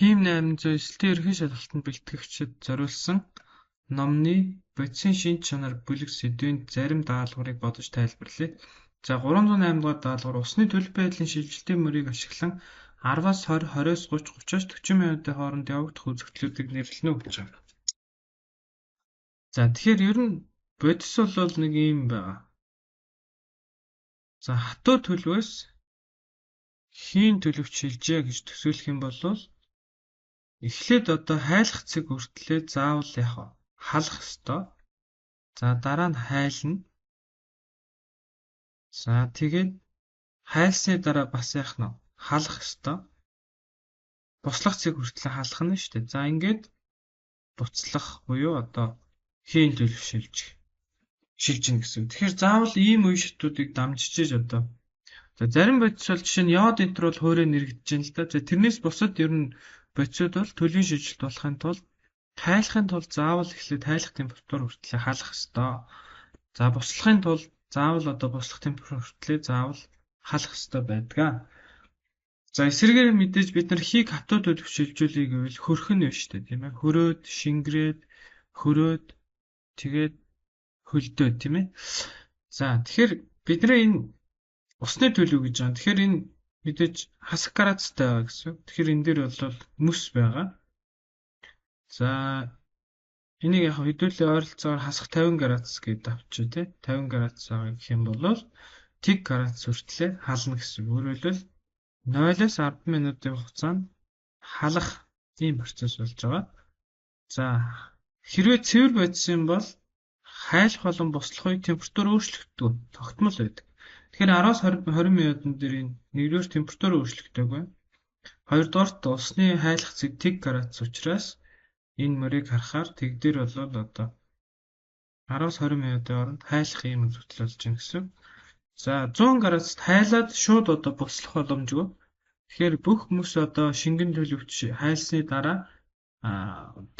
Team 809 элсэлтийн ерөнхий шалгалтанд бэлтгэгчид зориулсан номны бодисын шинж чанар бүлэг сэдвийн зарим даалгаврыг бодож тайлбарлая. За 308 дугаар даалгавар усны төлөв байдлын шилжилтийн мөрийг ашиглан 10-аас 20, 20-оос 30, 30-аас 40 минутын хооронд явагдах үзэгдлүүдийг нэрлэнэ үү гэж байна. За тэгэхээр ер нь бодис бол нэг юм байгаа. За хатуу төлөвөөс хийн төлөвт шилжээ гэж төсөөлөх юм бол эхлээд одоо хайлах цэг хүртлээ заавал яах вэ? Халах ёстой. За дараа нь хайлна. За тэгээд хайлсны дараа бас яах нь халах ёстой. Буслах цэг хүртлээ халах нь шүү дээ. За ингээд буцлах буюу одоо хийн төлөв шилжих шилжинэ гэсэн. Тэгэхээр заавал ийм үе шатуудыг дамжиж одоо за зарим бодис бол жишээ нь йод энтер бол хуурай нэрэгдэж байна л да. За тэрнээс бусад ер нь бодисууд бол төлөвийн шилжилт болохын тулд хайлахын тулд заавал эхлээд хайлах температур хүртлээ халах ёстой. За буслахын тулд заавал одоо буслах температур хүртлээ заавал халах ёстой байдаг. За эсрэгээр мэдээж бид нар хийг хатуу төлөв шилжүүлэе гэвэл хөрх нь биш үү тийм ээ. Хөрөөд, шингэрээд, хөрөөд тэгээд хөлдөө тийм ээ. За тэгэхээр бидний энэ усны төлөв гэж байгаа. Тэгэхээр энэ мэдээж хасах градустай байгаа гэсэн. Тэгэхээр энэ дээр бол мөс байгаа. За энийг яг хэдүүлээ ойролцоогоор хасах 50 градус гэдээ авчив тий. 50 градус байгаа гэх юм бол тэг градус хүртлээ хална гэсэн. Өөрөөр хэлбэл 0-оос 10 минутын хугацаанд халах ийм процесс болж байгаа. За хэрвээ цэвэр бодис юм бол хайлах болон буслах үед температур өөрчлөгддөг, тогтмол байдаг. Тэгэхээр 10-аас 20 минутын дээр энэ нэгдүгээр температур өөрчлөгдөөгүй. Хоёрдугаарт усны хайлах цэг тэг градус учраас энэ мөрийг харахаар тэг дээр бол одоо 10-аас 20 минутын хооронд хайлах ийм үзэгдэл болж байна гэсэн. За 100 градусд хайлаад шууд одоо буслах боломжгүй. Тэгэхээр бүх хүмүүс одоо шингэн төлөвч хайлсны дараа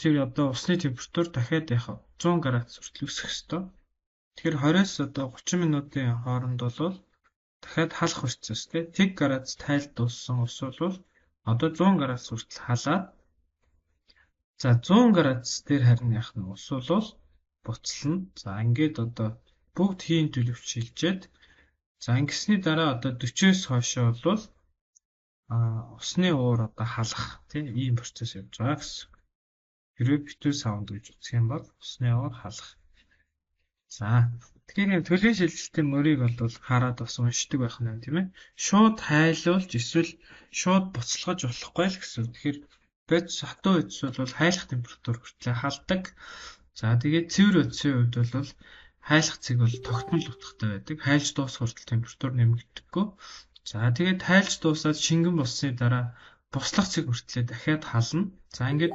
тэр одоо усны температур дахиад яг 100 градус хүртэл өсөх ёстой. Тэгэхээр 20-оос одоо 30 минутын хооронд бол дахиад халах процесс тий. Тэг градус тайлд дууссан ус бол одоо 100 градус хүртэл халаад за 100 градус дээр харин яах нь ус бол буцална. За ингээд одоо бүгд хийн төлөвч шилжээд за ингэсний дараа одоо 40-оос хойшоо бол усны уур одоо халах тий ийм процесс явж байгаа гэсэн. Хэрвээ битүү саунд гэж үзэх юм бол усны уур халах. За тэгэхээр юм төлөвийн шилжилтийн мөрийг бол хараад бас уншдаг байх нь тийм ээ. Шууд хайлуулж эсвэл шууд буцалгаж болохгүй л гэсэн. Тэгэхээр бодис хатуу бодис бол хайлах температур хүртлээ халдаг. За тэгээд цэвэр бодисын хувьд бол хайлах цэг бол тогтмол утгатай байдаг. Хайлж дуусах хүртэл температур нэмэгддэггүй. За тэгээд хайлж дуусаад шингэн болсны дараа буслах цэг хүртлээ дахиад хална. За ингээд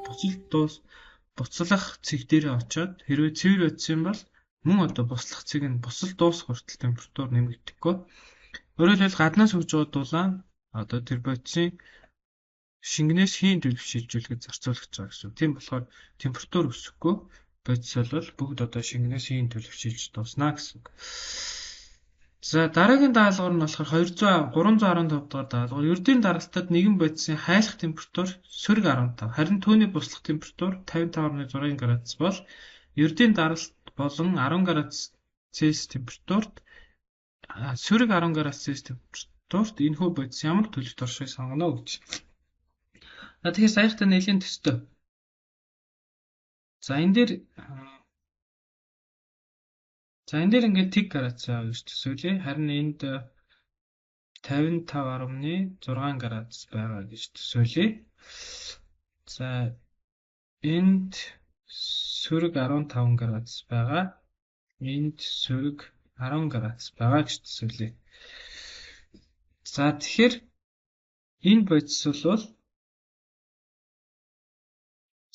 буцлах цэг дээрээ очиод хэрвээ цэвэр бодис юм бол мөн одоо буслах цэг нь бусал дуусах хүртэл температур нэмэгдэхгүй. Өөрөөр хэлбэл гаднаас өгж байгаа дулаан одоо тэр бодисын шингэнээс хийн төлөв шилжүүлэхэд зарцуулагдаж байгаа гэсэн. Тийм болохоор температур өсөхгүй бодис бол бүгд одоо шингэнээс хийн төлөв шилж дууснаа гэсэн. За дараагийн даалгавар нь болохоор 315 дугаар даалгавар. Ердийн даралтад нэгэн бодисын хайлах температур сөрөг 15, харин түүний буслах температур 55.6 градус бол ердийн даралт болон 10 градус Цельс температурт сөрөг 10 градус Цельс температурт энэхүү бодис ямар төлөвт оршихыг сонгоно гэж. За тэгэхээр саяхтай нэлийн төстэй. За энэ дээр ингээд тэг градус байгаа гэж төсөөлье. Харин энд 55.6 градус байгаа гэж төсөөлье. За энд сөрөг 15 градус байгаа. Энд сөрөг 10 градус байгаа гэж төсөөлье. За тэгэхээр энэ бодис бол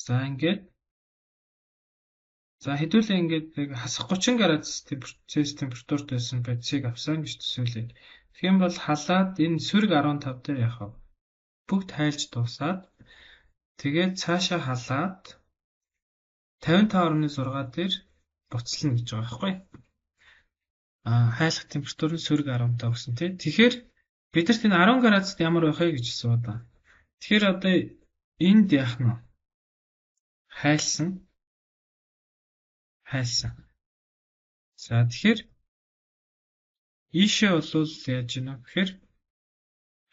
за ингээд за хэдүүлээ ингээд нэг хасах 30 градус Цельс температурт байсан бодисыг авсан гэж төсөөлье. Тэгэх юм бол халаад энэ сөрөг 15 дээр яах вэ? Бүгд хайлж дуусаад тэгээд цаашаа халаад 55.6 дээр буцална гэж байгаа байхгүй. Хайлах температур нь сөрөг 15 гэсэн тий. Тэгэхээр бид нарт энэ 10 градусд ямар байх вэ гэж асууад байна. Тэгэхээр одоо Энд яах нь хайлсан. Хайлсан. За тэгэхээр ийшээ бол яаж гинэ гэхээр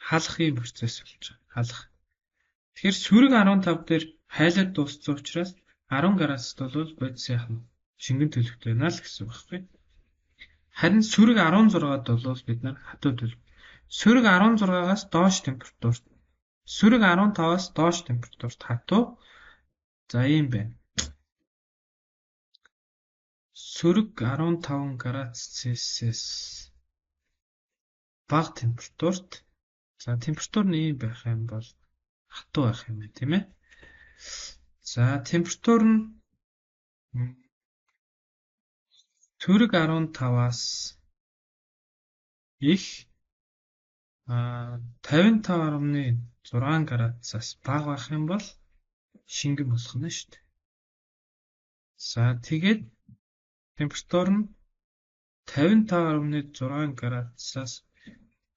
халахын процесс болж байгаа. Халах. Тэгэхээр сөрөг 15 дээр хайлаад дууссан учраас 10 градусд бол бодис яах нь шингэн төлөвтэй байна л гэсэн үг байхгүй. Харин сөрөг 16-д бол бид нар хатуу төлөв. Сөрөг 16-аас доош температурт, сөрөг 15-аас доош температурт хатуу. За ийм байна. Сөрөг 15 градус Цельсиус бага температурт, за температур нь ийм байх юм бол хатуу байх юм байна, тийм ээ. За температур нь сөрөг 15-аас их 55.6 градусаас бага байх юм бол шингэн болох нь шүү дээ. За тэгээд температур нь 55.6 градусаас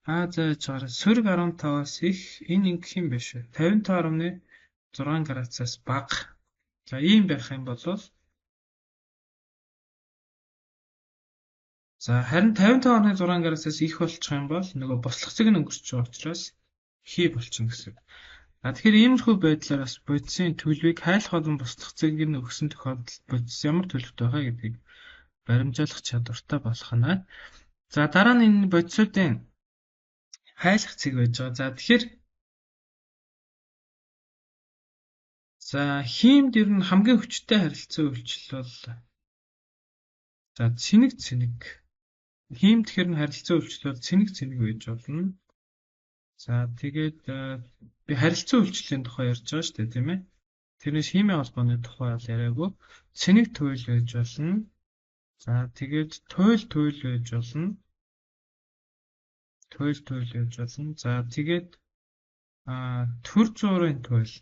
зааж гараа сөрөг 15-аас их энэ ингэх юм биш үү? 55.6 градусаас бага. За ийм байх юм бол за харин 55.6 градусаас их болчих юм бол нөгөө бослогцыг нь өнгөрч байгаа учраас хий болчихно гэсэн. А тэгэхээр иймэрхүү байдлаар бас бодисын төлөвийг хайлах болон бослогцыг нь өгсөн тохиолдолд бодис ямар төлөвтэй байгаа гэдгийг баримжаалах чадвартай болох нь байна. За дараа нь энэ бодисуудын хайлах цэг байж байгаа. За тэгэхээр за химд ер нь хамгийн хүчтэй харилцан үйлчлэл бол за цэнэг цэнэг. Химд тэгэхээр нь харилцан үйлчлэл бол цэнэг цэнэг байж болно. За тэгээд би харилцан үйлчлэлийн тухай ярьж байгаа шүү дээ, тийм ээ. Тэрнээс химийн холбооны тухай бол яриаггүй. Цэнэг туйл байж болно. За тэгээд туйл туйл байж болно. Туйл туйл байж болно. За тэгээд төр зуурын туйл.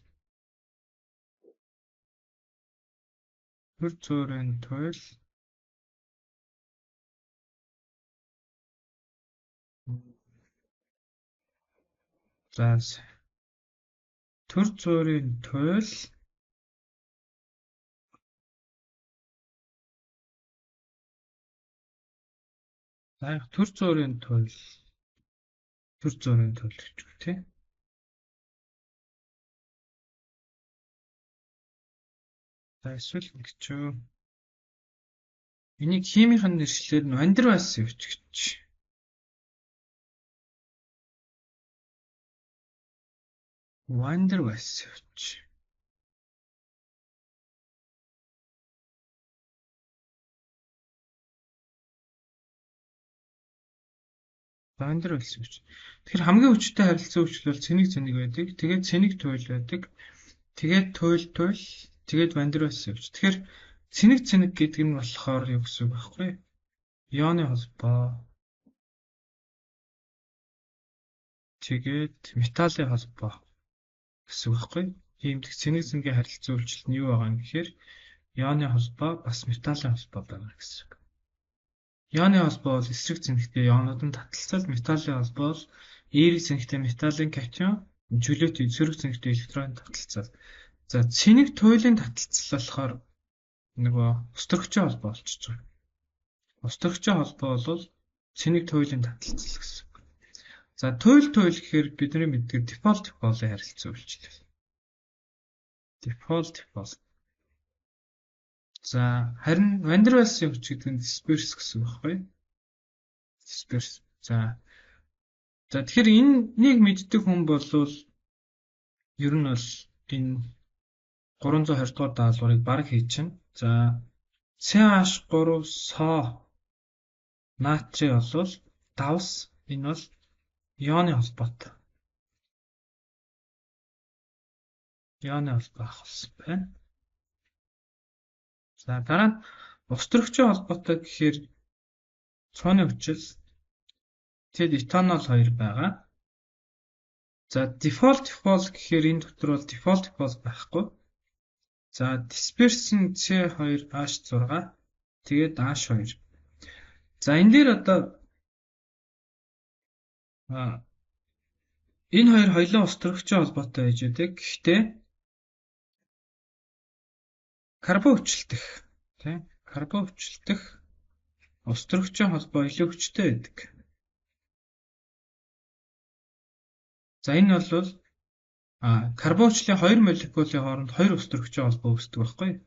Төр зуурын туйл. За төр зуурын туйл. За төр зуурын туйл. Төр зуурын туйл гэж үг тий. За эсвэл ингэж юу. Энийг химийн нэршлээр нь Ван дер Ваалсын хүч гэж. Ван дер Ваалсын хүч. Ван дер Ваалсын хүч. Тэгэхээр хамгийн хүчтэй харилцан үйлчлэл бол цэнэг цэнэг байдаг. Тэгээд цэнэг туйл байдаг. Тэгээд туйл туйл, тэгээд Ван дер Ваалсын хүч. Тэгэхээр цэнэг цэнэг гэдэг нь болохоор юу гэсэн үг байхгүй? Ионы холбоо. Тэгээд металлын холбоо гэсэн үг байхгүй? Ийм цэнэг цэнгийн харилцан үйлчлэл нь юу байгаа юм гэхээр ионы холбоо бас металлын холбоо байгаа гэсэн үг. Ионы холбоо бол эсрэг цэнэгтэй ионууд нь таталцал, металлын холбоо бол эерэг цэнэгтэй металлын катион, чөлөөтэй сөрөг цэнэгтэй электрон таталцал. За цэнэг туйлын таталцал болохоор нөгөө ус төрөгчийн холбоо болчихж байгаа. Ус төрөгчийн холбоо бол цэнэг туйлын таталцал гэсэн үг. За туйл туйл гэхээр бидний мэддэг дефолт дефолтын харилцан үйлчлэл. Дефолт дефолт. За харин Ван дер Ваалсын хүч гэдэг нь дисперс гэсэн үг байхгүй? Дисперс. За тэгэхээр энэнийг мэддэг хүн бол ер нь бол энэ 320 дугаар даалгаврыг бараг хийчихнэ. За CH3 со натрий бол давс энэ бол ионы холбоотой. Ионы холбоо авах байна. За дараа нь ус төрөгчийн холбоотой гэхээр цооны хүчил тэгэд этанол 2 байгаа. За дефолт дефолт гэхээр энэ дотор бол дефолт дефолт байхгүй. За дисперсэн C2H6 тэгээд H2. За энэ дээр одоо энэ хоёр хоёулаа ус төрөгчийн холбоотой байж байдаг. Гэхдээ Карбон хүчилтэх тийм карбон хүчилтэх ус төрөгчийн холбоо илүү хүчтэй байдаг. За энэ бол карбон хүчлийн 2 молекулын хооронд 2 ус төрөгчийн холбоо үүсдэг байхгүй юу?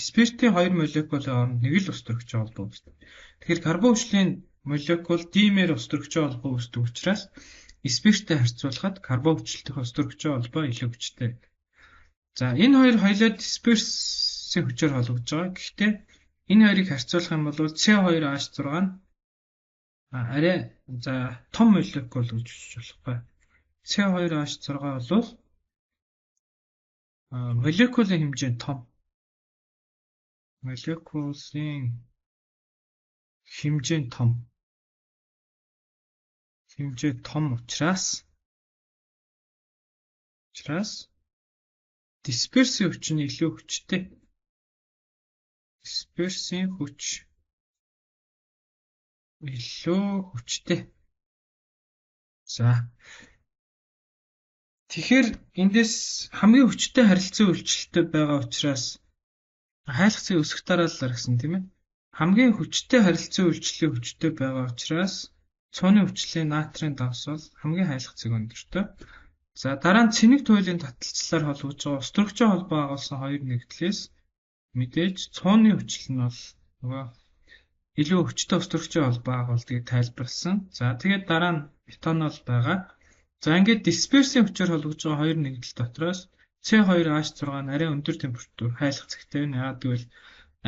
Спиртийн 2 молекулын хооронд нэг л ус төрөгчийн холбоо үүсдэг. Тэгэхээр карбон хүчлийн молекул димер ус төрөгчийн холбоо үүсдэг учраас спирттэй харьцуулахад карбон хүчилтэх ус төрөгчийн холбоо илүү хүчтэй. За энэ хоёр хоёулаа дисперсийн хүчээр холбогдож байгаа. Гэхдээ энэ хоёрыг харьцуулах юм бол C2H6 нь арай за том молекул гэж үзэж болохгүй. C2H6 бол молекулын хэмжээ том. Молекулын хэмжээ том. Хэмжээ том учраас дисперсийн хүч нь илүү хүчтэй. Дисперсийн хүч илүү хүчтэй. За. Тэгэхээр эндээс хамгийн хүчтэй харилцан үйлчлэлтэй байгаа учраас хайлах цэг өсөх дараалалаар гэсэн тийм ээ. Хамгийн хүчтэй харилцан үйлчлэлийн хүчтэй байгаа учраас цууны хүчлийн натрийн давс бол хамгийн хайлах цэг өндөртэй. За дараа нь цэнэг туйлын таталцлаар холбогдож байгаа ус төрөгчийн холбоо агуулсан хоёр нэгдлээс мэдээж цууны хүчил нь бол нөгөө илүү хүчтэй ус төрөгчийн холбоо агуулдгийг тайлбарласан. За тэгээд дараа нь метанол байгаа. За ингээд дисперсийн хүчээр холбогдож байгаа хоёр нэгдэл дотроос C2H6 нь арай өндөр температур хайлах цэгтэй байна. Яагаад гэвэл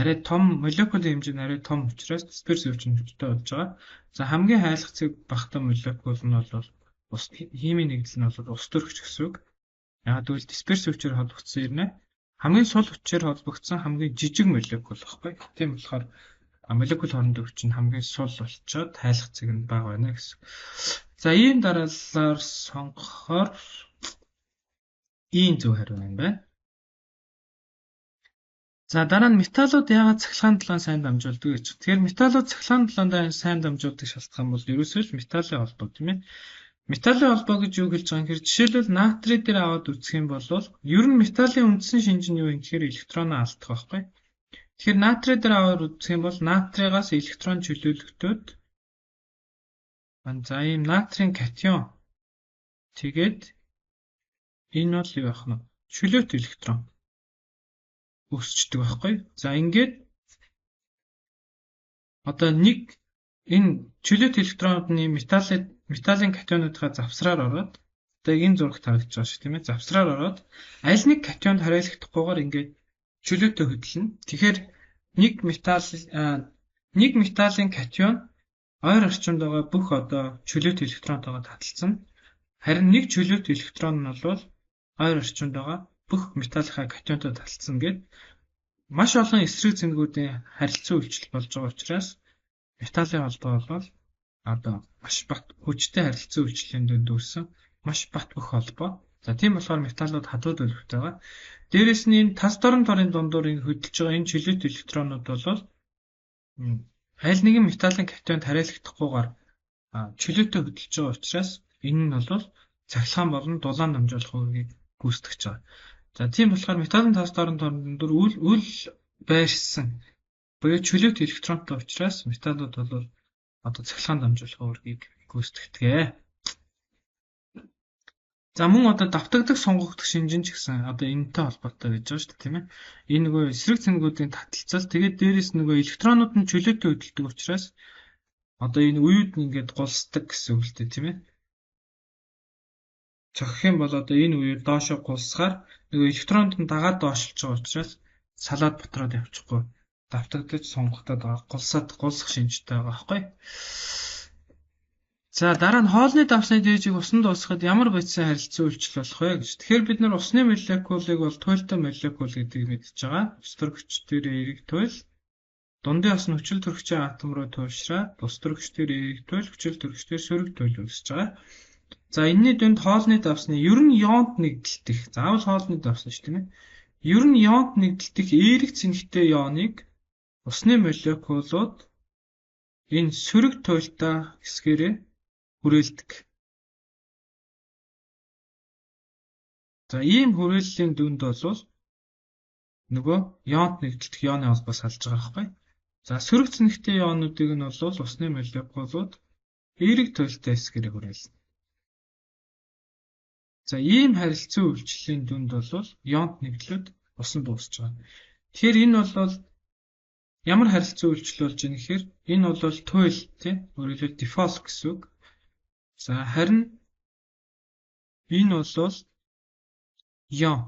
арай том молекулын хэмжээ нь арай том учраас дисперсийн хүч нь хүчтэй болж байгаа. За хамгийн хайлах цэг багатай молекул нь бол ус химийн нэгдэл нь бол ус төрөгч гэсэн үг. Яагаад гэвэл дисперсийн хүчээр холбогдсон ирнэ. Хамгийн сул хүчээр холбогдсон хамгийн жижиг молекул байхгүй. Тийм болохоор молекул хоорондын хүч нь хамгийн сул болчоод хайлах цэг нь бага байна гэсэн. За ийм дарааллаар сонгохоор ийм зөв хариу юм байна. За дараа нь металлууд яагаад цахилгаан дулаан сайн дамжуулдаг гэж. Тэгэхээр металлууд цахилгаан дулаанд сайн дамжуулдаг шалтгаан бол ерөөсөө л металлын холбоо тийм ээ. Металлын холбоо гэж юу хэлж байгаа юм гэхээр жишээлбэл натрий дээр аваад үзэх юм бол ер нь металлын үндсэн шинж нь юу юм гэхээр электроноо алдах байхгүй. Тэгэхээр натрий дээр аваад үзэх юм бол натригаас электрон чөлөөлөгдөөд за ийм натрийн катион тэгээд энэ бол юу байх нь чөлөөт электрон өсчдөг байхгүй. За ингээд одоо нэг энэ чөлөөт электронууд нь металлын катионуудаа завсраар ороод одоо энэ зурагт харагдаж байгаа шиг тийм ээ. Завсраар ороод аль нэг катионд харьяалахдахгүйгээр ингээд чөлөөтөө хөдлөнө. Тэгэхээр нэг металлын катион ойр орчимд байгаа бүх одоо чөлөөт электронтойгоо таталцсан. Харин нэг чөлөөт электрон нь бол ойр орчимд байгаа бүх металлынхаа катионтой таталцсан гээд маш олон эсрэг зэнгүүдийн харилцан үйлчлэл болж байгаа учраас металлын холбоо бол одоо маш бат хүчтэй харилцан үйлчлэлийн дүнд үүссэн маш бат бөх холбоо. За тийм болохоор металлууд хадуу төлөвтэй байгаа. Дээрээс нь энэ тас дорн торын дундуур энэ хөдөлж байгаа энэ чөлөөт электронууд бол аль нэгэн металлын катионд харьяалахдахгүйгээр чөлөөтэй хөдөлж байгаа учраас энэ нь бол цахилгаан болон дулаан дамжуулах үүргийг гүйцэтгэж байгаа. За тийм болохоор металлын тас дорн торын дундуур үл байршсан буюу чөлөөт электронтой учраас металлууд бол одоо цахилгаан дамжуулах үүргийг гүйцэтгэдэг. За мөн одоо давтагдах сунгагдах шинж нь ч гэсэн одоо энэтэй холбоотой гэж байгаа шүү дээ тийм ээ. Энэ нөгөө эсрэг цэнгүүдийн таталцал тэгээд дээрэс нөгөө электронууд нь чөлөөтэй хөдөлдөг учраас одоо энэ үеүд нь ингээд гулсдаг гэсэн үг л дээ тийм ээ. Цохих юм бол одоо энэ үеэр доошо гулсгаар нөгөө электронд нь дагаад доошилж байгаа учраас салаад ботроод явчихгүй давтагдаж сунгагдаад байгаа гулсаад гулсах шинжтэй байгаа байхгүй. За дараа нь хоолны давсны дээжийг усанд дуусгахад ямар бодисын харилцан үйлчлэл болох вэ гэж. Тэгэхээр бид нар усны молекулыг бол туйлтай молекул гэдгийг мэдж байгаа. Ус төрөгч дээр эерэг туйл, дундын ус нь хүчил төрөгчийн атом руу туйлшраад ус төрөгч дээр эерэг туйл, хүчил төрөгч дээр сөрөг туйл үүсэж байгаа. За энэний дүнд хоолны давсны ер нь ионд нэгдэлтэх, заавал хоолны давсны шүү тийм ээ. Ер нь ионд нэгдэлтэх эерэг цэнэгтэй ионыг усны молекулууд энэ сөрөг туйлтай хэсгээрээ хүрээлдэг. За ийм хүрээллийн дүнд бол Нөгөө ионд нэгдэлдэх ионы холбоос салж байгаа байхгүй. За сөрөг цэнэгтэй ионуудыг нь бол усны молекулууд эерэг туйлтай хэсгээрээ хүрээлнэ. За ийм харилцан үйлчлэлийн дүнд бол ионд нэгдлүүд усан дуусч байгаа. Тэгэхээр энэ бол ямар харилцан үйлчлэл болж байна гэхээр энэ бол туйл тий өөрөөр хэлбэл дефолт гэсэн үг. За харин энэ бол ион.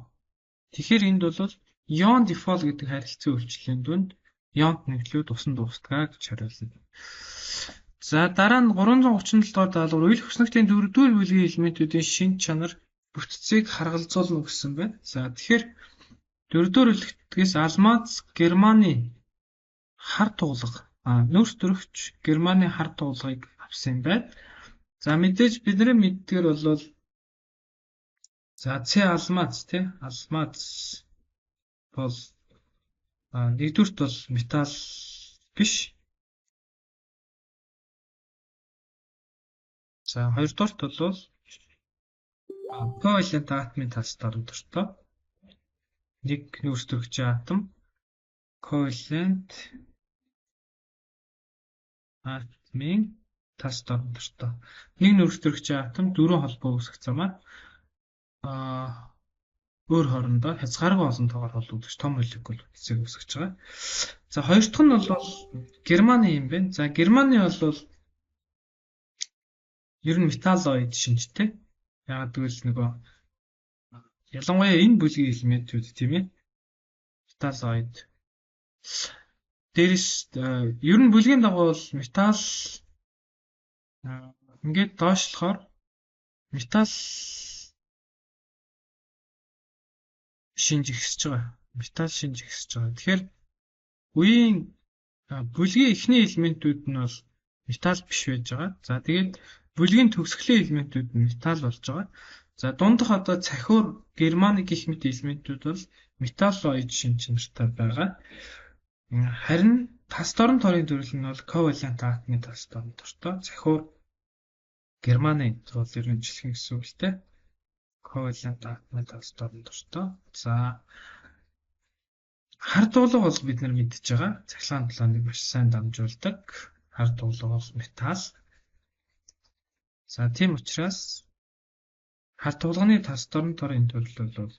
Тэгэхээр энд бол ион дефолт гэдэг харилцан үйлчлэлийн дүнд ионд нэгдлүүд усан дуустгаа гэж хариулна. За дараа нь 337 дугаар даалгавар уялах хөснөгтийн дөрөвдүгээр бүлгийн элементүүдийн шинж чанар бүтцийг харгалзуулна гэсэн байна. За тэгэхээр дөрөвдүгээр бүлгээс алмаз Германы хар туглага нөөц төрөгч Германы хар туглагыг авсан юм байна. За мэдээж бидний мэддгээр бол за С алмаз тий алмаз бол нэгдүгüрт бол металл биш. За хоёрдугаарт бол ковалент атомын талд орон дортой. Нэг нөөц төрөгчийн атом ковалент атомын талд орон дортой. Нэг нөөц төрөгчийн атом дөрвөн холбоо үүсгэх замаар өөр хоорондоо хязгааргүй олон тоогоор холбогдож том молекул бүтцийг үүсгэж байгаа. За хоёр дахь нь бол Германы юм байна. За Германы бол ер нь металлоид шинжтэй. Яагаад гэвэл нөгөө ялангуяа энэ бүлгийн элементүүд тийм ээ. Металлоид. Дээрээс ер нь бүлгийн дагуу бол металл ингээд доошлохоор металл шинж ихсэж байгаа. Металл шинж ихсэж байгаа. Тэгэхээр үеийн бүлгийн эхний элементүүд нь бол металл биш байж байгаа. За тэгээд бүлгийн төгсгөлийн элементүүд нь металл болж байгаа. За дундах одоо цахиур Германы гэх мэт элементүүд бол металлоид шинж чанартай байгаа. Харин тас дорн торын төрөл нь бол ковалент атомын тас дорн тортой. Цахиур Германы бол ер нь жишээ гэсэн үг л дээ. Ковалент атомын тас дорн тортой. За хар дуулга бол бид нар мэдж байгаа. Цахилгаан толгойг маш сайн дамжуулдаг. Хар дуулга бол металл. За тийм учраас хар тулганы тас дорн торын төрөл бол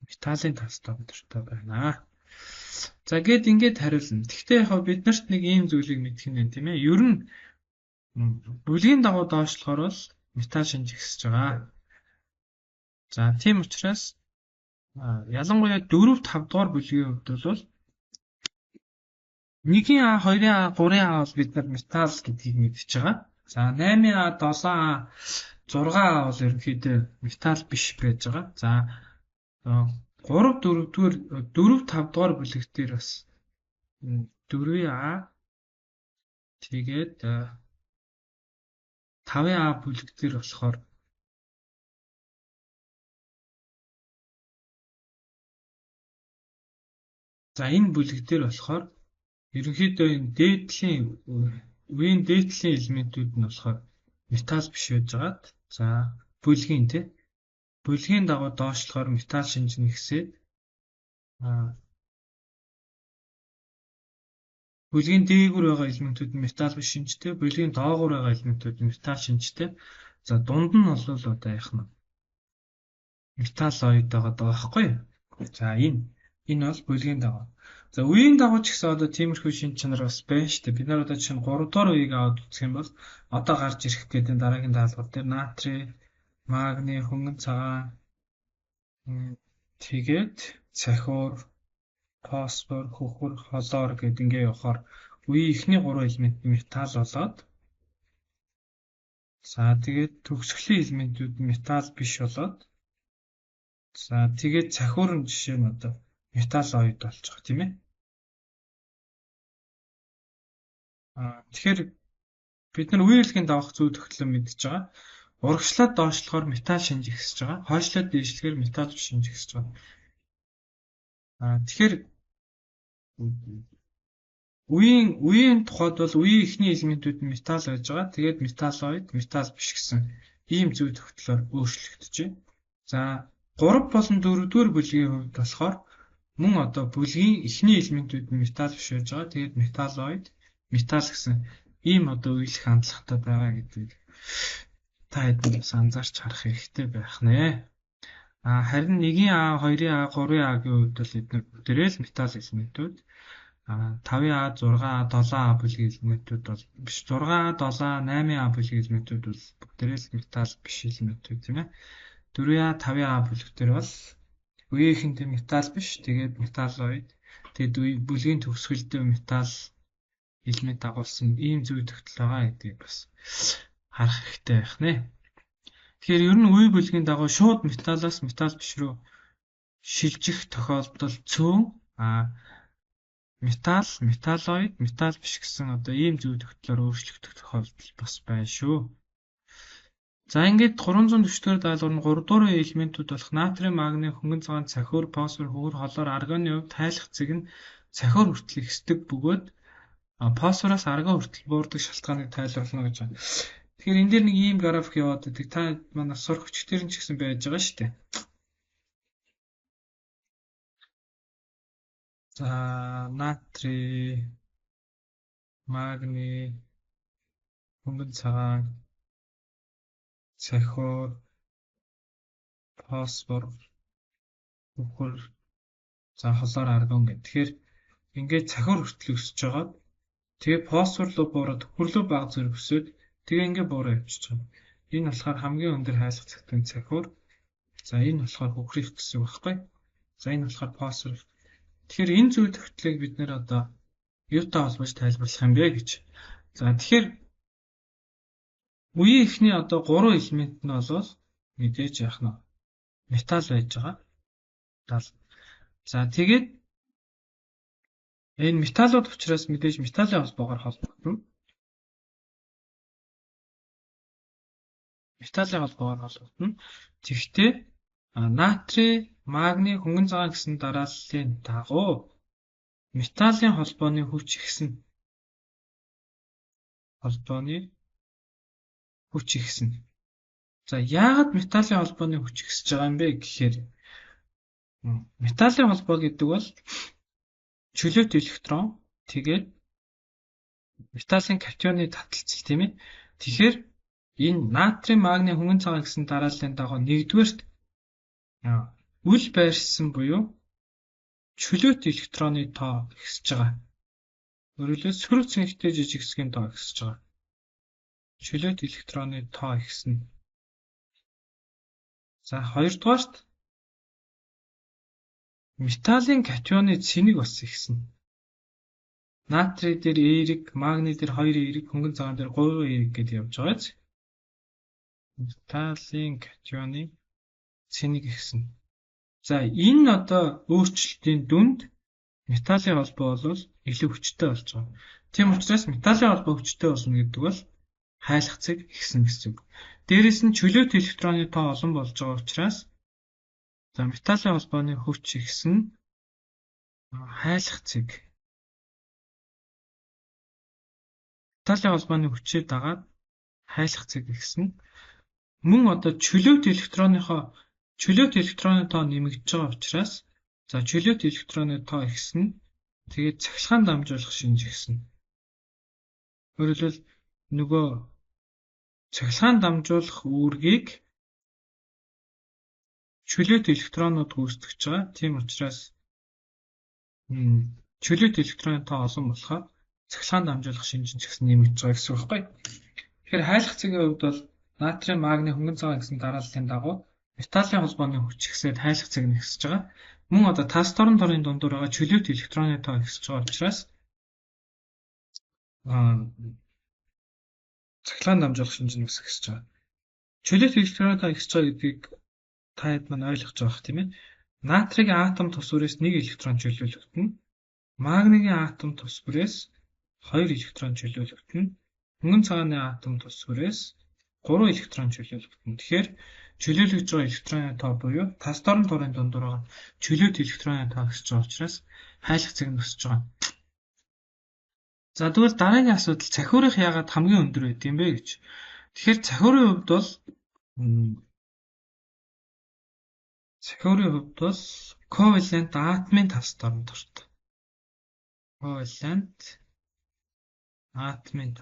металлын тас дорн тортой байна. За гээд ингээд хариулна. Гэхдээ яг бид нарт нэг ийм зүйлийг мэдэх нь байна тийм ээ. Ер нь бүлгийн дагуу доошлохоор бол металл шинж ихсэж байгаа. За тийм учраас ялангуяа 4 5 дугаар бүлгийн хувьд бол 1-ийн А, 2-ын А, 3-ын А бол бид нар металл гэдгийг мэдж байгаа. За 8-ын А, 7-А, 6-А бол ерөнхийдөө металл биш байж байгаа. За 3 4-р 4 5 дугаар бүлэг дээр бас 4-ийн А тэгээд 5-ын А бүлэг дээр болохоор за энэ бүлэг дээр болохоор ерөнхийдөө энэ дээдлийн үеийн дээдлийн элементүүд нь болохоор металл биш байж байгаад за бүлгийн тий бүлгийн дагуу доошлохоор металл шинж нэгсээд бүлгийн дээгүүр байгаа элементүүд нь металл биш шинжтэй, бүлгийн доогуур байгаа элементүүд нь металл шинжтэй. За дунд нь бол одоо яах нь металлоид байгаа даа байхгүй юу? За энэ бол бүлгийн дагуу. За үеийн дагуу ч гэсэн одоо тиймэрхүү шинж чанар бас байна шүү дээ. Бид нар одоо жишээ нь 3 дугаар үеийг аваад үзэх юм бол одоо гарч ирэх гэдэг дараагийн даалгавар дээр натрий, магний, хөнгөн цагаан, тэгээд цахиур, фосфор, хөхөр, хлор гэдэг ингээ явахаар үеийн эхний 3 элемент металл болоод за тэгээд төгсгөлийн элементүүд металл биш болоод за тэгээд цахиур нь жишээ нь одоо металлоид болж байгаа тийм ээ. Тэгэхээр бид нар үеийн дагах зүй төгтлөн мэдж байгаа. Урагшлаад доошлохоор металл шинж ихсэж байгаа. Хойшлоод дээшлэхээр металл шинж ихсэж байгаа. Тэгэхээр үеийн тухайд бол үеийн эхний элементүүд нь металл байж байгаа. Тэгээд металлоид, металл биш гэсэн ийм зүй төгтлөөр өөрчлөгдөж байна. За 3 болон 4 дугаар бүлгийн хувьд болохоор Мөн одоо бүлгийн эхний элементүүд нь металл биш байж байгаа. Тэгээд металлоид, металл гэсэн ийм одоо үеийнх хандлагатай байгаа гэдгийг та хэд бас анзаарч харах хэрэгтэй байх нэ. Харин 1-ийн А, 2-ийн А, 3-ийн А-гийн хувьд бол эдгээр бүгдээрээ л металл элементүүд. 5-ийн А, 6-А, 7-А бүлгийн элементүүд бол биш, 6-А, 7-А, 8-ийн А бүлгийн элементүүд бол бүгдээрээ л металл биш элементүүд, тийм ээ. 4-ийн А, 5-ийн А бүлэгтэр бол үеийнхэндээ металл биш, тэгээд металлоид, тэгээд бүлгийн төгсгөлдөө металл элемент дагуулсан ийм зүй тогтол байгаа гэдгийг бас харах хэрэгтэй байх нэ. Тэгэхээр ер нь үе бүлгийн дагуу шууд металлаас металл биш рүү шилжих тохиолдол цөөн, металл, металлоид, металл биш гэсэн одоо ийм зүй тогтлоор өөрчлөгдөх тохиолдол бас байна шүү. За ингээд 340 дугаар даалгавар нь 3 дугаар элементүүд болох натрий, магний, хөнгөн цагаан, цахиур, фосфор, хөвөр, холоор, аргоны хувьд тайлах зэг нь цахиур хүртэл ихсдэг бөгөөд фосфороос аргон хүртэл буурдаг шалтгааныг тайлбарлана гэж байна. Тэгэхээр энэ дээр нэг ийм график яваад байдаг. Та манай сурах хүчээр нь ч гэсэн байж байгаа шүү дээ. За натрий, магний, хөнгөн цагаан, цахиур, фосфор, хөхөр, за холоор аргон гэх. Тэгэхээр ингээд цахиур хүртэл өсөж байгаа. Тэгээ фосфор руу буураад хөхөр рүү бага зэрэг өсөөд тэгээ ингээд буураа явчихж байгаа. Энэ болохоор хамгийн өндөр хайлах цагтан цахиур. За энэ болохоор хөхрих гэсэн үг байхгүй. За энэ болохоор фосфор. Тэгэхээр энэ зүй тогтлыг бид нэр одоо юутай холбож тайлбарлах юм бэ гэж. За тэгэхээр үеийн эхний одоо 3 элемент нь бол мэдээж яах нь металл байж байгаа. Металл. За тэгээд энэ металлууд учраас мэдээж металлын холбоогоор холбогдоно. Металлын холбоогоор холбогдоно. Тэгэхдээ натрий, магний, хөнгөн цагаан гэсэн дарааллын дагуу металлын холбооны хүч ихсэн. Холбооны хүч ихсэн. За яагаад металлын холбооны хүч ихсэж байгаа юм бэ гэхээр металлын холбоо гэдэг бол чөлөөт электрон, тэгээд металлын катионы таталцал, тийм ээ. Тэгэхээр энэ натрий, магний, хөнгөн цагаан гэсэн дарааллын дагуу нэгдүгээрт үл байршсан буюу чөлөөт электроны тоо ихсэж байгаа. Өөрөөр хэлбэл сөрөг цэнхтэй жижиг хэсгийн тоо ихсэж байгаа. Чөлөөт электроны тоо ихснэ. За хоёрдугаарт металлын катионы цэник бас ихснэ. Натрий дээр эерэг, магний дээр 2 эерэг, хөнгөн цагаан дээр 3 эерэг гэдээ явж байгаа биз? Металлын катионы цэник ихснэ. За энэ одоо өөрчлөлтийн дүнд металлын холбоо бол илүү хүчтэй болж байгаа. Тийм учраас металлын холбоо хүчтэй болно гэдэг бол хайлах цэг ихсэн гэсэн үг. Дээрээс нь чөлөөт электроны тоо олон болж байгаа учраас за металлын холбооны хүч ихсэн, хайлах цэг. Металлын холбооны хүчээр дагаад хайлах цэг ихсэн. Мөн одоо чөлөөт чөлөөт электроны тоо нэмэгдэж байгаа учраас за чөлөөт электроны тоо ихсэн. Тэгээд цахилгаан дамжуулах шинж ихсэн. Өөрөөр хэлбэл нөгөө цахилгаан дамжуулах үүргийг чөлөөт электронууд гүйцэтгэж байгаа. Тийм учраас чөлөөт электроны тоо олон болохоор цахилгаан дамжуулах шинж нь ч гэсэн нэмэгдэж байгаа гэсэн үг байхгүй. Тэгэхээр хайлах цэгийн хувьд бол натрий, магний, хөнгөн цагаан гэсэн дарааллын дагуу металлын холбооны хүч ихсээд хайлах цэг нь ихсэж байгаа. Мөн одоо тас торон торын дундуур байгаа чөлөөт электроны тоо ихсэж байгаа учраас цахилгаан дамжуулах шинж нь ихсэж байгаа. Чөлөөт электроны тоо ихсэж байгаа гэдгийг та хэд маань ойлгож байгаа тийм ээ. Натригийн атом тус бүрээс 1 электрон чөлөөлөгдөнө. Магнигийн атом тус бүрээс 2 электрон чөлөөлөгдөнө. Хөнгөн цагааны атом тус бүрээс 3 электрон чөлөөлөгдөнө. Тэгэхээр чөлөөлөгдөж байгаа электроны тоо буюу тас дорн торын дундуур байгаа чөлөөт электроны тоо өсөж байгаа учраас хайлах цэг нь өсөж байгаа. За тэгвэл дараагийн асуудал цахиурынх яагаад хамгийн өндөр байд юм бэ гэж. Тэгэхээр цахиурын хувьд бол Ковалент атомын талд орно дуртай. Ковалент атомын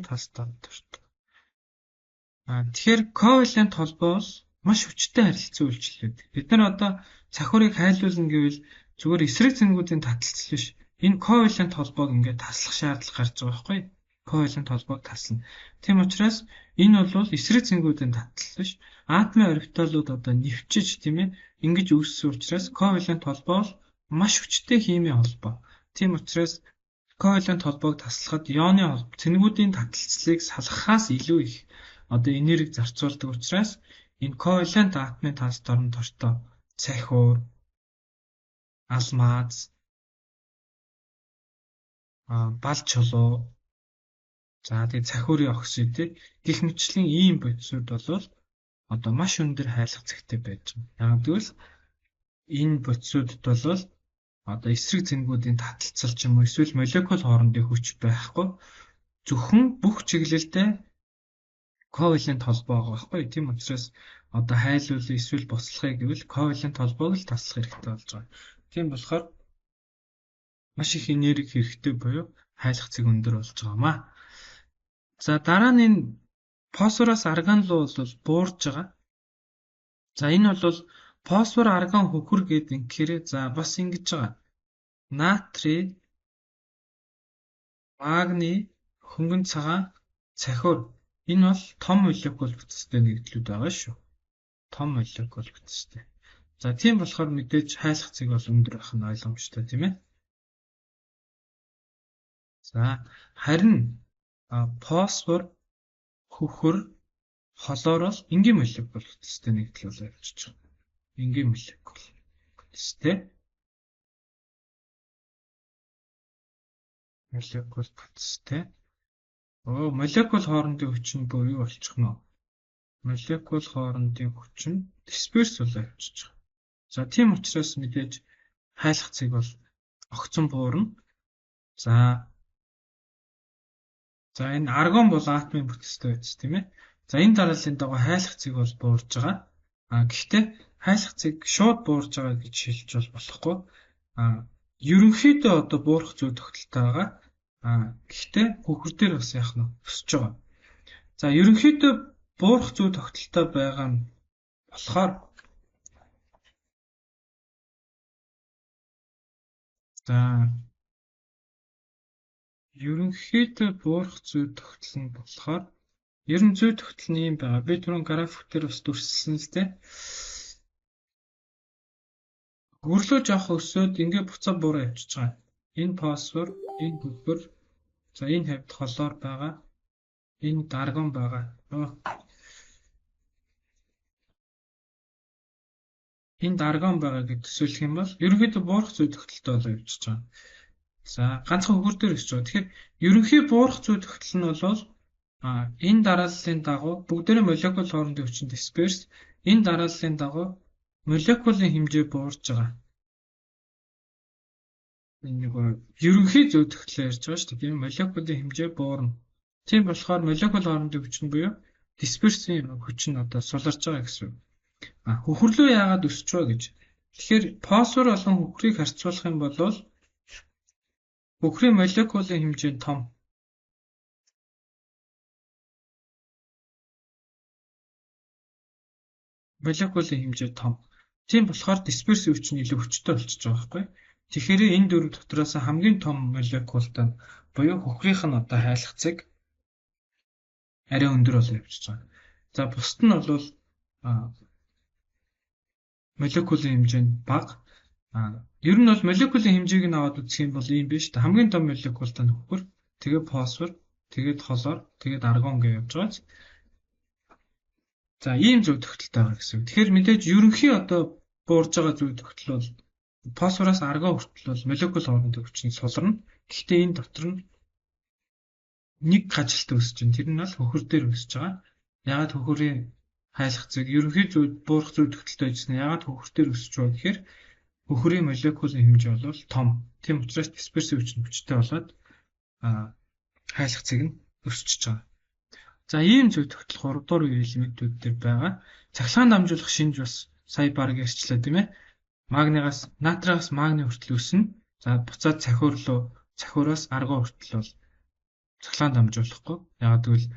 талд орно дуртай. Тэгэхээр ковалент холбоо бол маш хүчтэй харилцан үйлчлэл байдаг. Бид нар одоо цахиурыг хайлуулна гэвэл зүгээр эсрэг цэнгүүдийн таталцал биш. Энэ ковалент холбоог ингээд таслах шаардлага гарч байгаа байхгүй юу? Ковалент холбоог таслана. Тийм учраас энэ бол эсрэг цэнгүүдийн таталцал биш. Атомын орбиталууд одоо нэвчиж, тийм ээ, ингэж үүссэн учраас ковалент холбоо бол маш хүчтэй химийн холбоо. Тийм учраас ковалент холбоог таслахад ионы цэнгүүдийн таталцлыг салгахаас илүү их одоо энерги зарцуулдаг учраас энэ ковалент атомын талд орно дортой цахиур, алмаз, бал чулуу, за тэгээ цахиурын оксид гэх мэтчлийн ийм бодисууд бол одоо маш өндөр хайлах зэгтэй байж байгаа. Яг гэвэл энэ бодисуудад бол одоо эсрэг цэнгүүдийн таталцал ч юм уу эсвэл молекул хоорондын хүч байхгүй, зөвхөн бүх чиглэлдээ ковалент холбоо байгаа байхгүй. Тийм учраас одоо хайлуулах эсвэл буслахыг гэвэл ковалент холбоог л таслах хэрэгтэй болж байгаа. Тийм болохоор маш их энерги хэрэгтэй буюу хайлах зэг өндөр болж байгаа маа. За дараа нь энэ фосфороос арган руу бол буурж байгаа. За энэ бол фосфор арган хөхөр гэдэг ингэхээр за бас ингэж байгаа. Натрий, магний, хөнгөн цагаан, цахиур. Энэ бол том молекул бүтцтэй нэгдлүүд байгаа шүү. Том молекул бүтцтэй. За тийм болохоор мэдээж хайлах зэг бол өндөр байх нь ойлгомжтой, тийм ээ. За харин фосфор, хөхөр, хлор бол энгийн молекул бүтцтэй нэгдэл болоо явчихж байгаа. Энгийн молекул бүтцтэй. Молекул бүтцтэй. Молекул хоорондын хүч нь бүр юу болчих нь вэ? Молекул хоорондын хүч нь дисперс болоо явчихж байгаа. За тийм учраас мэдээж хайлах цэг бол огцон буурна. За энэ аргон бол атомын бүтцтэй байж, тийм ээ. За энэ дарааллын дагуу хайлах цэг бол буурж байгаа. Гэхдээ хайлах цэг шууд буурж байгаа гэж хэлж бол болохгүй. Ерөнхийдөө одоо буурах зүй тогтолтой байгаа. Гэхдээ хөхөр дээр бас яах нь өсөж байгаа. За ерөнхийдөө буурах зүй тогтолтой байгаа нь болохоор за ерөнхийдөө буурах зүй тогтол нь болохоор ер нь зүй тогтол нь ийм байгаа. Би түрүүн график дээр бас дүрсэлсэн л дээ. Хөрлөө жоох өсөөд ингээ буцаа буураа явчихж байгаа. Энэ фосфор, энэ хөхөр, за энэ хавьд хлор байгаа. Энэ аргон байгаа. Энд аргон байгаа гэж төсөөлөх юм бол ерөнхийдөө буурах зүй тогтолтой болоо явчихж байгаа. За ганцхан хөхөр дээр өсөж байгаа. Тэгэхээр ерөнхий буурах зүй тогтол нь бол энэ дарааллын дагуу бүгдээрээ молекул хоорондын хүчин дисперс, энэ дарааллын дагуу молекулын хэмжээ буурж байгаа. Энэ нэг ерөнхий зүй тогтлоо ярьж байгаа шүү дээ. Тийм молекулын хэмжээ буурна. Тийм болохоор молекул хоорондын хүч нь буюу дисперсийн хүч нь одоо суларч байгаа гэсэн. Хөхөрлөө яагаад өсөж байгаа гэж. Тэгэхээр фосфор болон хөхрийг харьцуулах юм бол хөхрийн молекулын хэмжээ нь том. Молекулын хэмжээ том. Тийм болохоор дисперсийн хүч нь илүү хүчтэй болчихж байгаа байхгүй. Тэгэхээр энэ дөрөв дотроос хамгийн том молекултай буюу хөхрийнх нь одоо хайлах цэг арай өндөр болоо явчихж байгаа. За бусд нь бол молекулын хэмжээ нь бага. Ер нь бол молекулын хэмжээг нь аваад үзэх юм бол ийм биш. Хамгийн том молекултай нь хөхөр, тэгээ фосфор, тэгээд хлор, тэгээд аргон гэж явж байгаа. За ийм зүй тогтолтой байгаа гэсэн. Тэгэхээр мэдээж ерөнхий одоо буурж байгаа зүй тогтол бол фосфороос аргон хүртэл бол молекул хоорондын хүч нь суларна. Гэхдээ энэ дотор нь нэг гажилт өсөж байна. Тэр нь бол хөхөр дээр өсөж байгаа. Яагаад хөхөрийн хайлах зэг ерөнхий зүй буурах зүй тогтолтой байжсан. Яагаад хөхөр дээр өсөж байгаа гэхээр хөхөрийн молекулын хэмжээ бол том. Тийм учраас дисперсийн хүч нь хүчтэй болоод хайлах зэг нь өсөж байгаа. За ийм зүй тогтол 3 дугаар үеийн элементүүд дээр байгаа. Цахилгаан дамжуулах шинж бас Сая баг ярьчлаа тийм ээ. Магнигаас натригаас магни хүртэл өснө. За буцаад цахиур руу цахиураас аргон хүртэл бол цахилгаан дамжуулахгүй. Яагаад гэвэл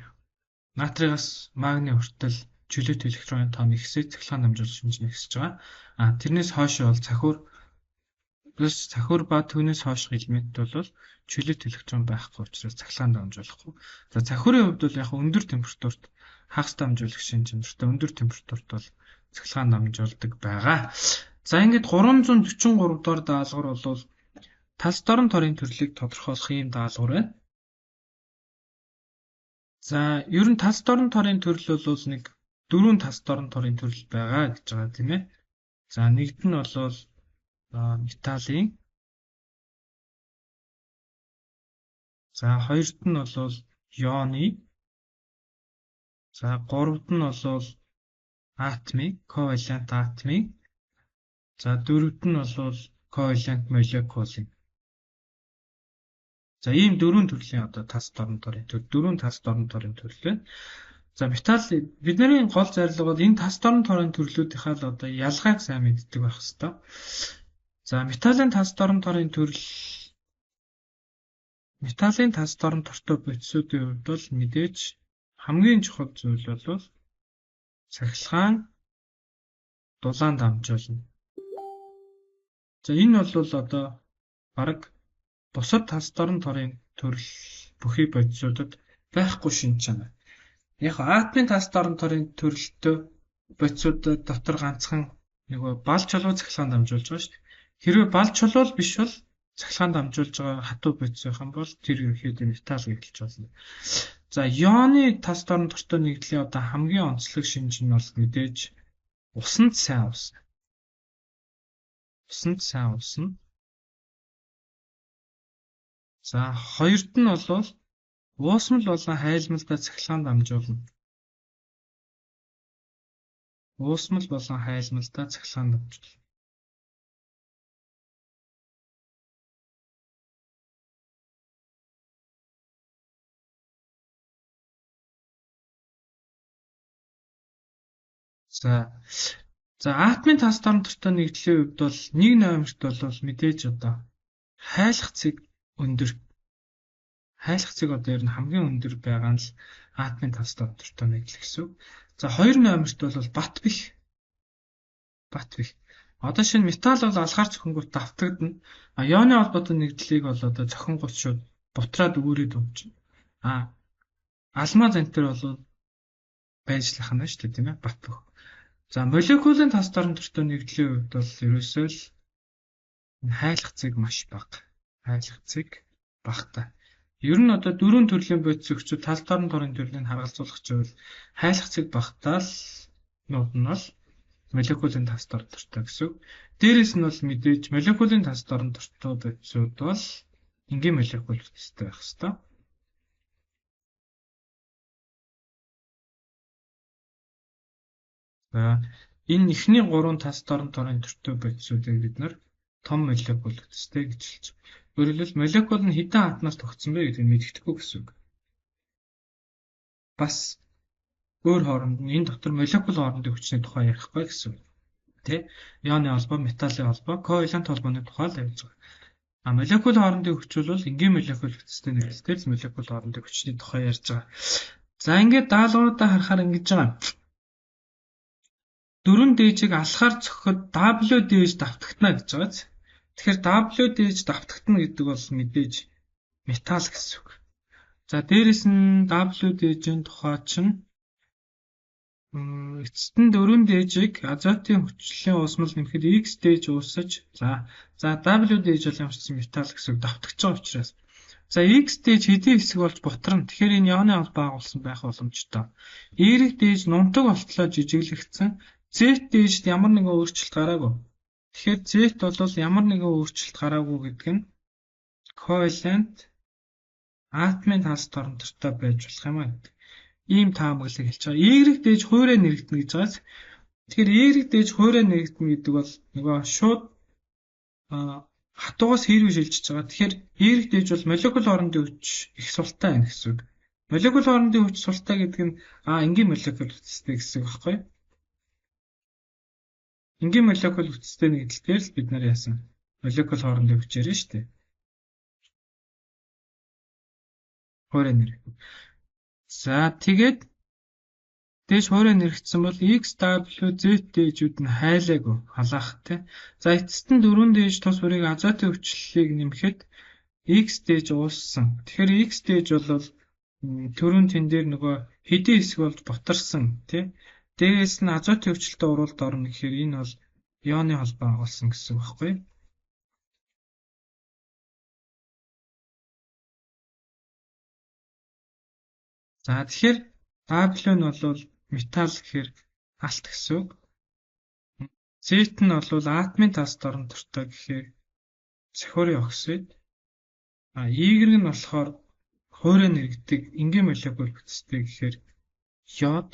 натригаас магни хүртэл чөлөөт электронын тоон ихсээ цахилгаан дамжуулах шинж нь ихсэж байгаа. А тэрнээс хойш бол цахиур плюс цахиур ба түүнээс хойших элемент бол чөлөөт электрон байхгүй учраас цахилгаан дамжуулахгүй. За цахиурын хувьд бол яг өндөр температурт хагас дамжуулах шинж чанартай өндөр температурт бол цахилгаан дамжуулдаг байгаа. За ингээд 343 дугаар даалгавар бол тас дорн торын төрлийг тодорхойлох ийм даалгавар байна. За ер нь тас дорн торын төрөл бол нэг дөрвөн тас дорн торын төрөл байгаа гэж байгаа тийм ээ. За нэгд нь бол металлын, за хоёрт нь бол ионы, за гуравд нь бол атомын, ковалент атомын, за дөрөвд нь бол ковалент молекулын. За ийм дөрвөн төрлийн одоо тас дорн торын төрөл, дөрвөн тас дорн торын төрөл байна. За металл бидний гол зорилго бол энэ тас дорн торын төрлүүдийнхаа л одоо ялгааг сайн мэддэг байх ёстой. За металлын тас дорн торын төрөл, металлын тас дорн тортой бодисуудын хувьд бол мэдээж хамгийн чухал зүйл бол цахилгаан дулаан дамжуулна. За энэ бол одоо бараг бусад тас дорн торын төрөл бүхий бодисуудад байхгүй шинж чанар. Яг атомын тас дорн торын төрөлтөө бодисууд дотор ганцхан нөгөө бал чулуу цахилгаан дамжуулж байгаа шүү дээ. Хэрвээ бал чулуул биш бол цахилгаан дамжуулж байгаа хатуу бодис байх юм бол тэр ерөнхийдөө металл гэж хэлж болно. За ионы тас дорн тортой нэгдлийн одоо хамгийн онцлог шинж нь бол мэдээж усанд сайн усна. Усанд сайн усна. За хоёрт нь бол уусмал болон хайлмалдаа цахилгаан дамжуулна. Уусмал болон хайлмалдаа цахилгаан дамжуулна. За атомын тас дорн тортой нэгдлийн хувьд бол нэг номерт бол мэдээж одоо хайлах цэг өндөр. Хайлах цэг одоо ер нь хамгийн өндөр байгаа нь л атомын тас дорн тортой нэгдэл гэсэн үг. За хоёр номерт бол бат бих. Бат бих. Одоо шинэ металл бол алхаар цохингууд давтагдана. А ионы холбоотой нэгдлийг бол одоо цохингууд шууд бутраад үүрээд өмчнө. А алмаз энэ бол байжлах нь шүү дээ тийм ээ бат бөх. За молекулын тас дорн тортой нэгдлийн хувьд бол ерөөсөө л хайлах цэг маш бага. Хайлах цэг багатай. Ер нь одоо дөрвөн төрлийн бодис өгчүүд тас дорн торын төрлийг харгалзуулах чивэл хайлах цэг багатай л нууд нь бол молекулын тас дорн тортой гэсэн үг. Дээрээс нь бол мэдээж молекулын тас дорн тортой бодисууд бол энгийн молекул бүтцтэй байх ёстой. За энэ эхний гурван тас дорн торын төртэй бодисуудыг бид нар том молекул бүтцтэй гэж хэлж байна. Өөрөөр хэлбэл молекул нь хэдэн атомаас тогтсон бэ гэдгийг мэддэхгүй гэсэн үг. Бас өөр хооронд нь энэ дотор молекул хоорондын хүчний тухай ярихгүй гэсэн үг. Тэ? Ионы холбоо, металлын холбоо, ковалент холбооны тухай л ярьж байгаа. А молекул хоорондын хүч бол энгийн молекул бүтцтэй нэгдэлтэй л молекул хоорондын хүчний тухай ярьж байгаа. За ингээд даалгавруудаа харахаар ингэж байгаа. Дөрвөн дээжийг алхаар цохиход W дээж давтагдана гэж байгаа биз. Тэгэхээр W дээж давтагдана гэдэг бол мэдээж металл гэсэн үг. За дээрэс нь W дээжийн тухай чинь эцэст нь дөрвөн дээжийг азотын хүчлийн уусмал нэмэхэд X дээж уусаж за W дээж бол ямар ч гэсэн металл гэсэн үг давтагдж байгаа учраас. За X дээж хэдийн хэсэг болж бутарна. Тэгэхээр энэ ионы холбоо агуулсан байх боломжтой. Y дээж нунтаг болтлоо жижиглэгдсэн. Z дээжд ямар нэгэн өөрчлөлт гараагүй. Тэгэхээр Z бол ямар нэгэн өөрчлөлт гараагүй гэдэг нь ковалент атомын тас дорн тортой байж болох юм а гэдэг. Ийм таамаглалыг хэлж байгаа. Y дээж хуурай нэрэгдэнэ гэж байгаас. Тэгэхээр Y дээж хуурай нэрэгдэнэ гэдэг бол нөгөө шууд хатуугаас хэрвээ шилжиж байгаа. Тэгэхээр Y дээж бол молекул хоорондын хүч их султай байна гэсэн үг. Молекул хоорондын хүч султай гэдэг нь энгийн молекул бүтцтэй гэсэн үг байхгүй юу? Энгийн молекул бүтцтэй нэгдэл дээр л бид нар яасан? Молекул хоорондын хүч ярина шүү дээ. Хуурай нэр. За тэгээд дээш хуурай нэрэгдсэн бол X, W, Z дээжүүд нь хайлаагүй халаах тий. За эцэст нь дөрвөн дээж тус бүрийг азотын хүчлэлийг нэмэхэд X дээж ууссан. Тэгэхээр X дээж бол түрүүн тэн дээр нөгөө хэдийн хэсэг болж ботарсан тий. Дээрээс нь азотын хүчлэлтэй уралд орно гэхээр энэ бол ионы холбоо агуулсан гэсэн үг байхгүй юу? За тэгэхээр W нь бол металл гэхээр алт гэсэн үг. Z нь бол атомын тас дорн дортой гэхээр цохиурын оксид. А Y нь болохоор хуурай нэрэгдэг энгийн молекул бүтцтэй гэхээр йод.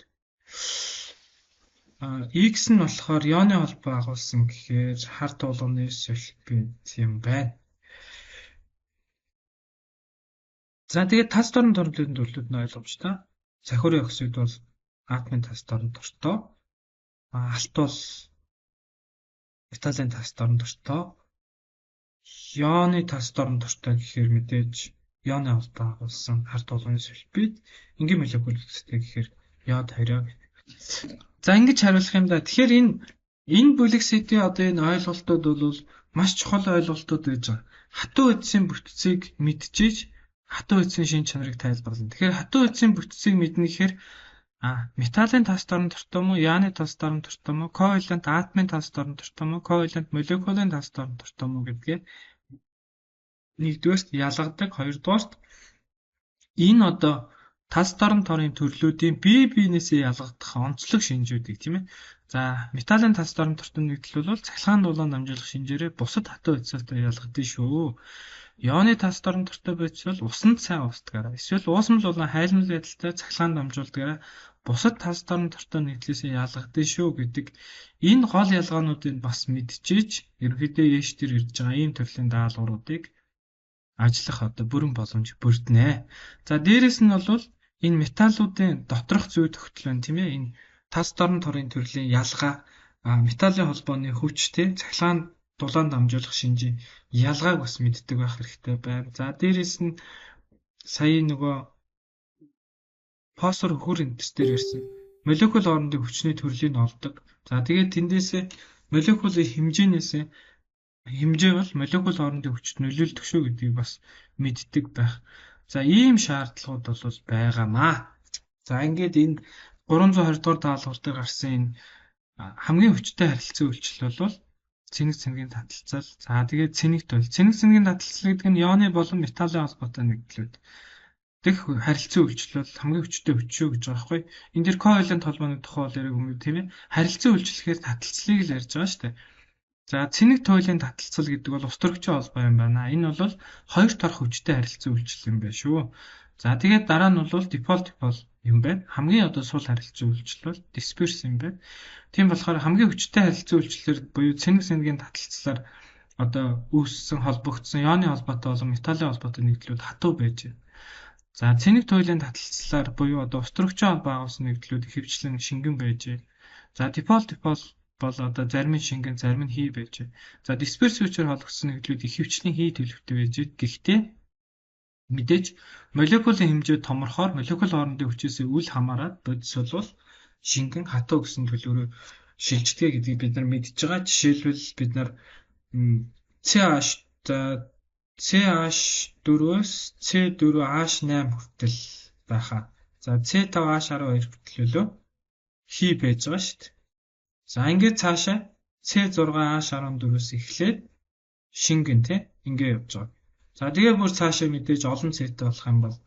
А X нь болохоор ионы холбоо агуулсан гэхээр хар туулганы сульфид юм байна. За тэгээд тас дорн торлын төрлүүд нь ойлгомжтой. Цохиурын оксид бол атомын тас дорн дортой. Алт бол металлын тас дорн дортой. Ионы тас дорн дортой гэхээр мэдээж ионы холбоо агуулсан хар туулганы сульфид, энгийн молекул бүтцтэй гэхээр йод 20. За ингэж хариулах юм да. Тэгэхээр энэ бүлэг сэдвийн одоо энэ ойлголтууд бол маш чухал ойлголтууд байж байгаа. Хатуу эдсийн бүтцийг мэдчихэж хатуу эдсийн шин чанарыг тайлбарлана. Тэгэхээр хатуу эдсийн бүтцийг мэднэ гэхээр металлын тас дорн дортой мó, ионы тас дорн дортой мó, ковалент атомын тас дорн дортой мó, ковалент молекулын тас дорн дортой мó гэдгээ нэгдүгээрт ялгадаг, хоёрдугаарт энэ одоо тас дорн торын төрлүүдийн бие биенээсээ ялгагдах онцлог шинжүүдийг тийм ээ. За металлын тас дорн дортой нэгдэл бол цахилгаан дулаан дамжуулах шинжээрээ бусад хатуу эдсэлтэй ялгадаг шүү. Ионы тас дорн дортой бодис бол усанд сайн уустдгаараа эсвэл уусмал болон хайлмал байдалтай цахилгаан дамжуулдгаараа бусад тас дорн дортой нэгдлээсээ ялгадаг шүү гэдэг энэ гол ялгаануудыг бас мэдчихэж ерөнхийдөө ээш дээр ирж байгаа ийм төрлийн даалгавруудыг ажиллах одоо бүрэн боломж бүрднэ. За дээрэс нь бол энэ металлуудын доторх зүй тогтол байна тийм ээ. Энэ тас дорн торын төрлийн ялгаа, металлын холбооны хүч тийм цахилгаан дулаан дамжуулах шинжийн ялгааг бас мэддэг байх хэрэгтэй байна. За дээрэс нь сая нөгөө фосфор хөр энтс дээр ирсэн молекул хоорондын хүчний төрлийг олдог. За тэгээд тэндээсээ молекулын хэмжээнээсээ хэмжээ бол молекул хоорондын хүчт нөлөөлдөг шүү гэдгийг бас мэддэг байх. За ийм шаардлагууд бол байгаамаа. За ингээд энэ 320 дугаар даалгавар дээр гарсан энэ хамгийн хүчтэй харилцан үйлчлэл бол цэнэг цэнгийн таталцал. За тэгээд цэнэгт бол цэнэг цэнгийн таталцал гэдэг нь ионы болон металлын холбоотой нэгдлүүд. Дэх харилцан үйлчлэл бол хамгийн хүчтэй хүч шүү гэж байгаа байхгүй. Энэ дэр ковалент холбооны тухай бол яриаг юм тийм ээ. Харилцан үйлчлэхээр таталцлыг л ярьж байгаа шүү дээ. За цэнэг туйлын таталцал гэдэг бол ус төрөгчийн холбоо юм байна. Энэ бол хоёр торох хүчтэй харилцан үйлчлэл юм байна шүү. За тэгээд дараа нь бол дипол дипол юм байна. Хамгийн одоо сул харилцан үйлчлэл бол дисперс юм байна. Тийм болохоор хамгийн хүчтэй харилцан үйлчлэлээр буюу цэнэг цэнгийн таталцлаар одоо үүссэн холбогдсон ионы холбоотой болон металлын холбоотой нэгдлүүд хатуу байж байна. За цэнэг туйлын таталцлаар буюу одоо ус төрөгчийн холбоо агуулсан нэгдлүүд ихэвчлэн шингэн байж байна. За дипол дипол бол одоо зарим нь шингэн, зарим нь хий байж байна. За дисперс хүчээр холбогдсон нэгдлүүд ихэвчлэн хий төлөвтэй байж байна. Гэхдээ мэдээж молекулын хэмжээ томорхоор молекул хоорондын хүчээс үл хамааран бодис бол шингэн хатуу гэсэн төлөөрөө шилждэг гэдгийг бид нар мэдж байгаа. Жишээлбэл бид нар CH CH4-өөс C4H8 хүртэл байхаа. За C5H12 хүртэл өлөө хий байж байгаа шүү дээ. За ингээд цаашаа C6H14-өөс эхлээд шингэн тий ингээ явж байгаа. За тэгээ бүр цаашаа мэдээж олон C-тэй болох юм бол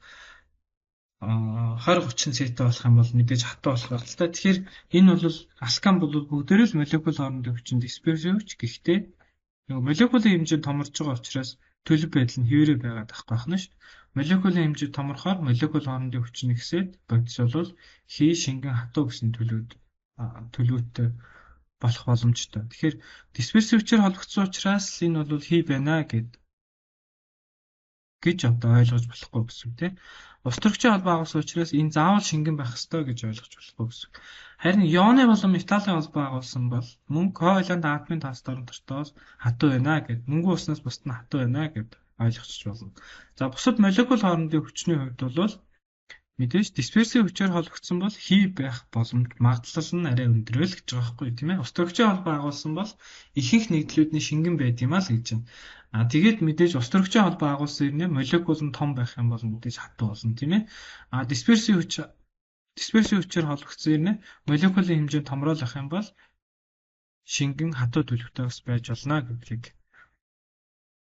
20 30 C-тэй болох юм бол мэдээж хатуу болох байх л та. Тэгэхээр энэ бол алкан бол бүгдээрээ л молекул хоорондын хүчин дисперсийн хүч. Гэхдээ нөгөө молекулын хэмжээ томорж байгаа учраас төлөв байдал нь хэвээрээ байгаад байхгүй байх нь шүү. Молекулын хэмжээ томорхоор молекул хоорондын хүч нэгсээд бодис бол хий шингэн хатуу гэсэн төлөвтэй болох боломжтой. Тэгэхээр дисперсийн хүчээр холбогдсон учраас энэ бол хий байна гэж одоо ойлгож болохгүй гэсэн үг тийм. Ус төрөгчийн холбоо агуулсан учраас энэ заавал шингэн байх ёстой гэж ойлгож болохгүй гэсэн. Харин ионы болон металлын холбоо агуулсан бол мөн ковалент атомын тас дорнотортоос хатуу байна гэд, мөнгөн уснаас бусд нь хатуу байна гэд ойлгочих болно. За, бусад молекул хоорондын хүчний хувьд бол мэдээж дисперсийн хүчээр холбогдсон бол хий байх боломж магадлал нь арай өндөр л гэж байгаа байхгүй, тийм ээ. Ус төрөгчийн холбоо агуулсан бол ихэнх нэгдлүүдний шингэн байд юм а л гэж байна. А тэгээд мэдээж ус төрөгчийн холбоо агуулсан ирнэ молекул нь том байх юм бол мэдээж хатуу болно, тийм ээ. А дисперсийн хүчээр холбогдсон ирнэ молекулын хэмжээ томрол ах юм бол шингэн хатуу төлөвтэй бас байж болно гэдгийг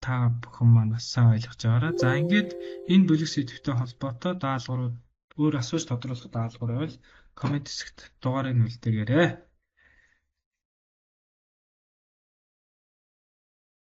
та бүхэн маань бас сайн ойлгож байгаарай. За, ингээд энэ бүлэг сэдвтэй холбоотой даалгаврууд, өөр асууж тодруулах даалгавар байвал comment хэсэгт дугаарыг үлдээгээрэй.